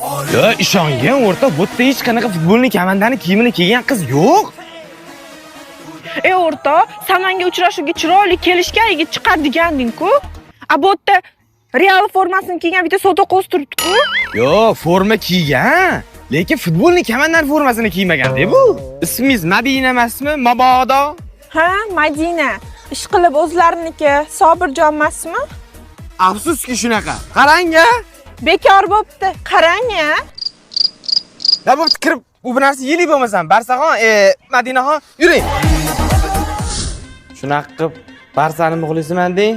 Yo, ishongan o'rta, bu yerda hech qanaqa futbolni komandani kiyimini kiygan qiz yo'q. Ey o'rtoq, san menga uchrashuvga chiroyli kelishgan yigit chiqadi deganding-ku. A bu yerda Real formasini kiygan bitta so'toqo'z turibdi-ku. Yo, forma kiygan, lekin futbolni komandani formasini kiymagan-da bu. Ismingiz Madina emasmi? Mabodo. Ha, Madina. Ish qilib o'zlariniki Sobirjon emasmi? Afsuski shunaqa. Qarang-a. Bekor bo'pti. Qarang-a. Ya bo'pti, kirib bu bir narsa yeylik bo'lmasam. Barsaxon, Madinaxon, yuring. Shunaqa qilib Barsani muxlisiman deng.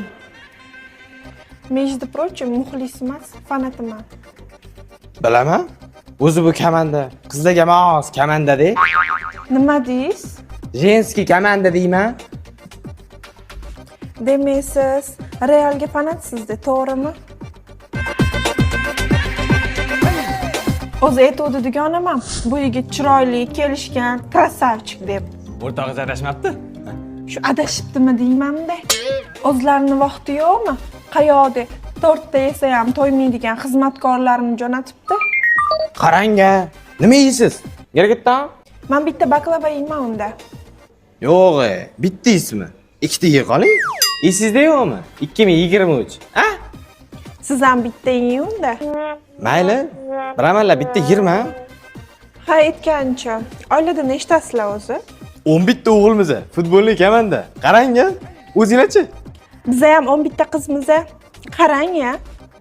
Между прочим, muxlis emas, fanatiman. Bilaman. O'zi bu komanda qizlarga mos komanda-da. Nima deysiz? Женский komanda deyman. Demak, siz Realga fanatsizda, to'g'rimi? O'zi aytuvdi dugonam ham, bu yigit chiroyli, kelishgan, красавчик deb. O'rtog'ingiz adashmabdi. Shu adashibdimi deyman-da. O'zlarini vaqti yo'qmi? Qayoqda tortda yesa ham to'ymaydigan xizmatkorlarini jo'natibdi. Qarang-a, nima yeysiz? Gergitdan? Men bitta baklava yeyman unda. Yo'q, bitta ismi. Ikkita yey qoling. Esingizda yo'qmi? 2023. A? Siz ham bitta yeng unda. Mayli. Bir amallab bitta 20. Ha, aytgancha, oilada nechtasizlar o'zi? 11 ta o'g'ilmiz, futbolli komanda. Qarang-a, o'zinglarchi? Biza ham 11 ta qizmiz. Qarang-a.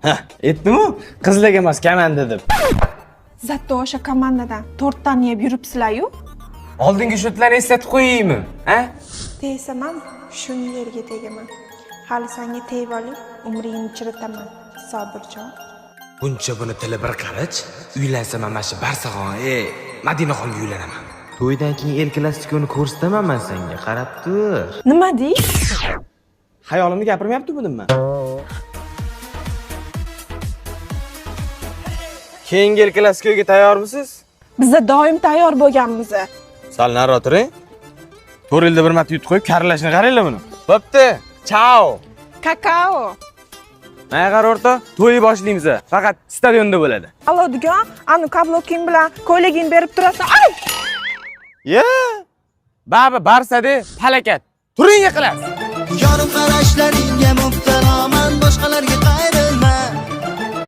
Ha, aytdim-ku, qizlarga emas komanda deb. Zatto o'sha komandadan tortdan yeb yuribsizlar-yu. Oldingi shutlarni eslatib qo'yaymi? Ha? Tegsam ham shuni yerga tegaman. Hali senga tegib olib, umringni chiritaman, Sobirjon. Buncha buni tili bir qarich, uylansam mana shu Barsaxon, Madinaxonga uylanaman. To'ydan keyin El Klasikoni ko'rsataman men senga, qarab tur. Nima deysiz? Xayolimni gapirmayaptimidim men? Keyingi El Klasikoga tayyormisiz? Biza doim tayyor bo'lganmiz. Sal nariroq turing. 4 yilda bir marta yutib qo'yib, karillashni qaranglar buni. Bo'pti. Chao. Kakao. Mana qara o'rta, to'yni boshlaymiz. Faqat stadionda bo'ladi. Allo dugon, anu kabloking bilan ko'ylagingni berib turasan. Ay! Ya! Baba Barsa-da palakat. Turing yiqilasiz. Yorum qarashlaring